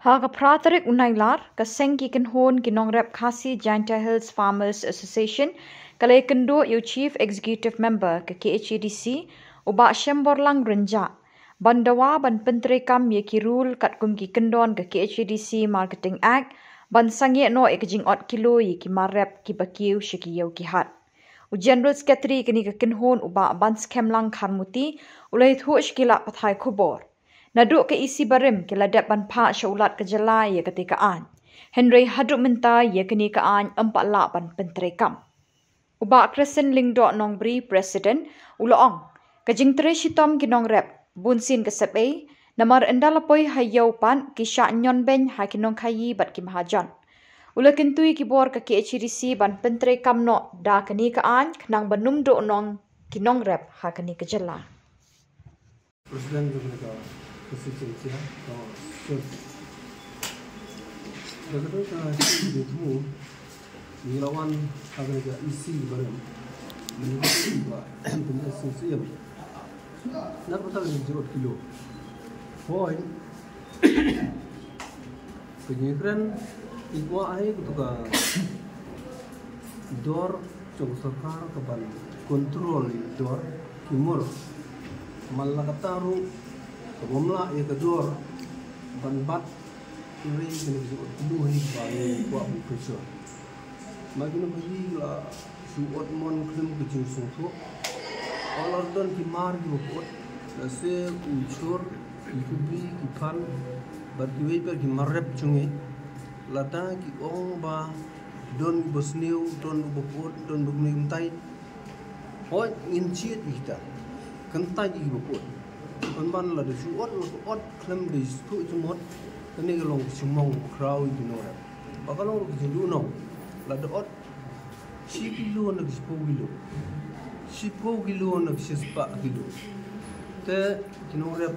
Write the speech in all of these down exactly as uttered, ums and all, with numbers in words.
Ha ka phra tarik u Nailar, ka seng ki kynhun ki nongrep Khasi Jaintia Hills Farmers Association ka la ïakynduh ïa u Chief Executive Member ka K H A D C, u Bah Shemborlang Rynjah, ban dawa ban pyntreikam ïa ki rule katkum ki kyndon ka K H A D C Marketing Act, ban sangeh noh ïa ka jingot kilo ïa ki mar rep kiba kiew sha ki ïew ki hat. U General Secretary kane ka kynhun, u Bah Banskhem Langkharmuti, u la ïathuh sha ki lad pathai khubor. Naduh ka E C barim ki la dep ban phah sha u Lat ka jylla ïa katei ka aiñ. Hynrei haduh mynta ïa kane ka aiñ ym pat lah ban pyntreikam. U Bah Crescent Lyngdoh Nongbri, President, u la ong, ka jingtrei shitom ki nongrep bunsien ka sepei, namar ynda la poi ha ïew pat ki shah ñion beiñ ha ki nongkhaïi bad ki mahajon. U la kyntu ïa ki bor ka K H A D C ban pyntreikam noh da kane ka aiñ khnang ban ym duhnong ki nongrep ha kane ka jylla. President jong ka Khasi Jaintia Hills Farmers Association. Da kata ka jingthmu ngi la wan ha kane ka E C barim mynta ka President C C M. Na ka bynta ka jingjot kilo. Hooid, ka jingkren i kwah ai ka tu ka dor jong ka sorkar ka ban control ïa ka dor ki mur. Man la katta ruh ka bym lah ïa ka dor ban bat, hynrei kane ka jingkren hi ba ngi kwah ban pressure. Ma kino kino la shu ot mon khlem ka jingsngewthuh. Ot la don ki mar kiba pyut, lehse u chur, ki kubi, ki phan bad kiwei pat ki mar rep jong ngi. Lada ki ong ba don uba sniew, don uba pyut, don uba kyntait, hooid ngin jied ïa kita, kyntait ïa kiba pyut. Pynban lada shu ot la ka ot khlem da sngewthuh jingmut, kane ka long ka jingmong khraw ïa ki nongrep. Ba ka long ruh ka jingduhnong. Lada ot shi kilo na ka shiphew kilo, shiphew kilo na ka shispah kilo, te ki nongrep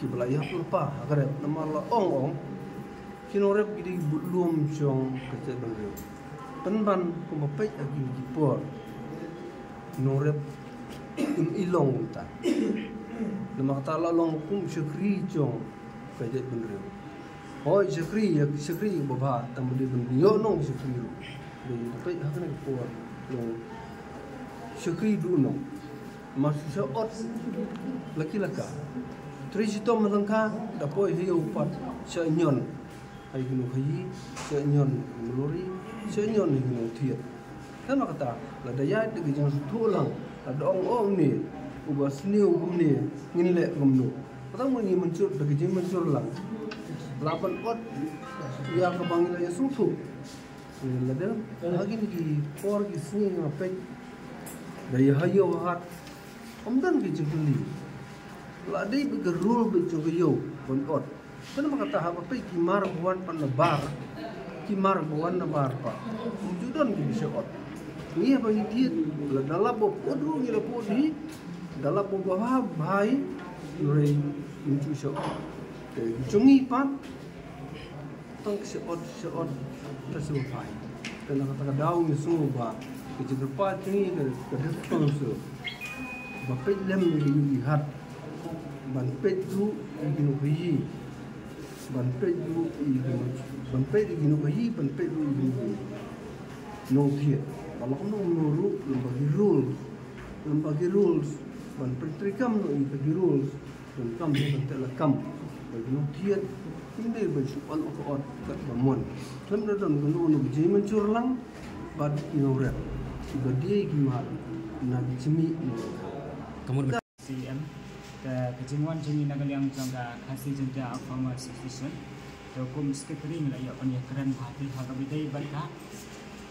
kiba la ïap lypa ha ka rep namar la ong ong, ki nongrep ki dei ki budlum jong ka jaitbynriew. Pynban kumba peit ha kine ki por, nongrep kim i long kumta. Namar kata la long kum shakri jong ka jaitbynriew. Hooid, shakri, ïa shakri ba bha, tang ba dei ban ïoh nong shakri ruh. Dei ba peit ha kane ka por long shakri duhnong. Mar shu shah ot la ki la ka. Trei shitom ha lyngkha, da poi ha ïew pat shah ñion ha ki nongkhaïi, shah ñion ha ki nonglori, shah ñion ha ki nongthied. Te na kata, lada ïaid da ka jingsngewthuh lang, lada ong, oh, une uba sniew kumne, ngin leh kumno. Kata mo ngi mynjur da ka jingmynjur lang. Lah ban ot ïa kaba ngi la ïasngewthuh. Lada ha kine ki por ki sngi nga peit, da ïa ha ïew ha hat, ym don ka jingkylli. La dei beit ka rule beit jong ka ïew ban ot. Te namar kata haba peit ki mar ba wan pat na bar, ki mar ba wan na bar pat, ym ju don kiba shah ot. Ngi haba ngi thied, lada lap ba pyut ruh ngi la pyut hi, da lap ba bha bha hi, hynrei ngim ju shah ot. Te ki jong ngi pat tang ka shah ot, shah ot, te shu bha hi. Te na kata ka daw ngi sngew ba ka jingkyrpad jong ngi ka, ka dei tang shu ba peit lem ïa ki ïew ki hat, ban peit ruh ïa ki nongkhaïi, ban peit ruh ïa ki nong, ban peit ïa ki nongkhaïi, ban peit ruh ïa ki nong, nongthied. Ba la kumno kumno ruh lem bad ki rules, lem bad ki rules, ban pyntreikam noh ïa ki rules, donkam hi ban teh lakam ba ki nongthied kim dei ban shu ot ka ot katba mon. Khlem da don kano kano ka jingmynjur lang bad ki nongrep kiba die ki mar na ki jingmih na ka mut. C M, te ka jingwan jong ngi na ka liang jong ka Khasi Jaintia Farmers Association, te kum secretary ngi la ïoh ban ïakren bha te ha kaba ïadei bad ka,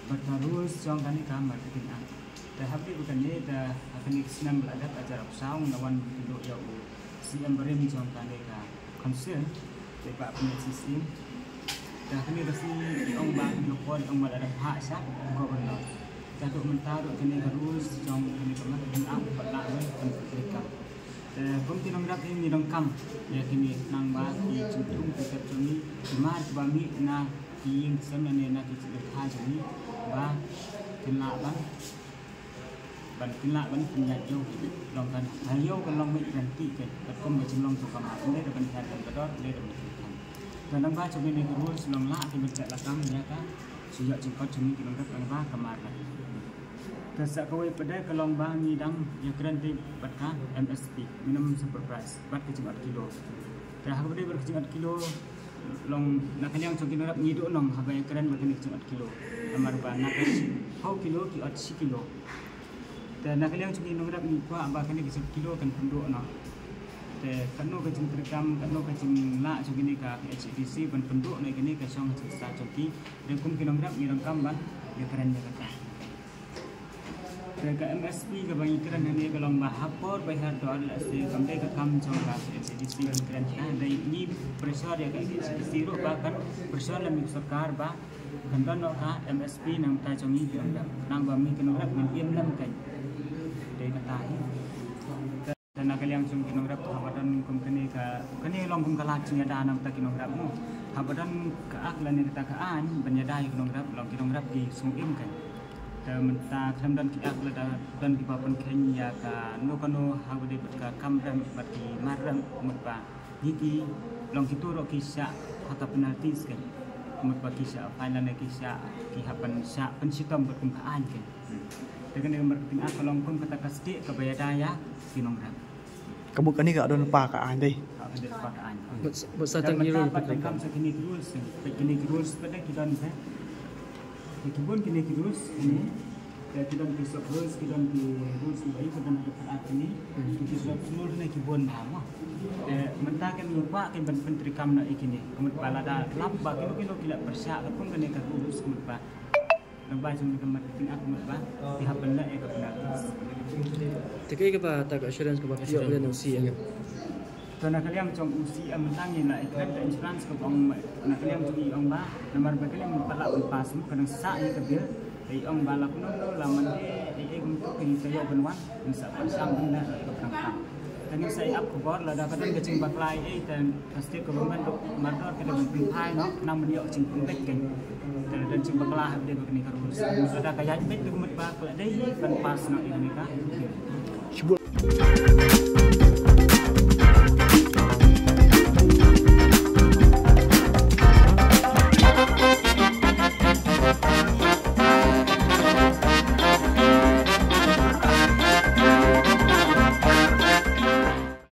bad ka rules jong kane ka Marketing Act. Te haba ïadei bad kane, te ha kane ka snem ba la dep, hajar arphew saw, ngi la wan kynduh ïa u C M barim jong kane ka council, te Bah Pyniaid Sing Syiem. Te ha kane ka sngi i ong ba, kane ka por i ong ba la dep phah sha u Governor. Te haduh mynta ruh kane ka rules jong kane ka Marketing Act pat lah ban pyntreikam. Te kum ki nongrep ngi donkam ïa kine khnang ba ki jingthung jingtep jong ngi, ki mar kiba mih na ki ïing ki sem lane na ki jingïaleh jong ngi, ba kin lah ban, ban kin lah ban pynïaid ïew. Long kan ha ïew kan long mih ranti kan, katkum ka jinglong jong ka mar, ym dei da ban hiar ïa ka dor, ym dei da ban hiar. Ka nang ba jong kine ki rules long lah ki ban teh lakam ïa ka shu ïoh jingkot jong ki nongrep, nang ba ka mar la. Te sa kawei pat de ka long ba ngi dang ïa kren dei bad ka M S P, minimum supply price, bad ka jingot kilo. Te ha kaba dei bad ka jingot kilo, long na ka liang jong ki nongrep ngi duh nong haba ïa kren bad kane ka jingot kilo. Namar ba na ka shi phew kilo ki ot shi kilo. Te na ka liang jong ki nongrep ngi kwah ba kane ka jingot kilo kan pynduh noh. Te katno ka jingtreikam, katno ka jinglah jong kine ka H A D C ban pynduh noh ïa kane ka shong ka jingstad jong ki. Te kum ki nongrep ngi donkam ban ïa kren ïa kata. Te ka M S P kaba ngi kren hangne ka long ba ha por ba hiar dor, lehse kam dei ka kam jong ka H A D C ban kren, hynrei ngi pressure ïa ka H A D C ruh ba kan pressure lem ïa ka sorkar ba kan don noh ka M S P na ka bynta jong ngi ki nongrep, khnang ba ngi ki nongrep ngin im lem kein. Dei kata hi. Te na ka liang jong ki nongrep haba don kum kane ka, kane long kum ka lad jingïada na ka bynta ki nongrep mo. Haba don ka ak lane kata ka aiñ ban ïada ïa ki nongrep, long ki nongrep ki sngewim kein. Te mynta khlem don ki ak, lada don kiba pynkheiñ ïa kano kano haba dei bad ka kam rem bad ki mar rem, mut ba ngi ki long kito ruh ki shah ha ka penalties kein. Mut ba ki shah fine lane ki shah, ki hap ban shah pynshitom bad kum ka aiñ kein. Te kane ka marketing act ka long kum kata ka stick kaba ïada ïa ki nongrep. Ka mut kane ka don lypa ka aiñ dei. Ka don lypa ka aiñ. Bad, bad sa tang hero pat kam sa kine ki rules, eh. Peit kine ki rules pat de ki don, eh. Ki bun kine ki rules, eh. Ki don ki sub rules, ki don ki rules ba ki don ha ka act kine. Ki sub rules ne ki bun bha mo. Eh, mynta kan ngi kwah kan ban pyntreikam noh ïa kine. Ka mut ba lada lap ba kino kino ki la pyrshah katkum kane ka rules, ka mut ba Nang ba jong ka marketing act mut ba ki hap ban leh ïa ka penalties. Te kaei kaba ta ka assurance kaba phi ïoh na u C M? To na ka liang jong u C M mynta ngi la ïa ka insurance kaba ong, na ka liang jong i ong ba namar ba ka liang mynta la ban pass mut ka dang sah ïa ka bill. Te i ong ba la kumno kumno la man ei ei kumto ka ngi sa ïoh ban wan, ngi sa pynshang ban leh ïa ka pyrshang. Te ngin sa ïa ap khubor lada ka don ka jingbakla ei ei te Ka state government ruh mardor ka dei ban pynphai noh, khnang ban ïoh ka jingpynbeit kein. Te lada don jingbakla ha ka dei ba kane ka rules. Lada ka ïaid beit te ka mut ba ka la dei ban pass noh ïa kane ka.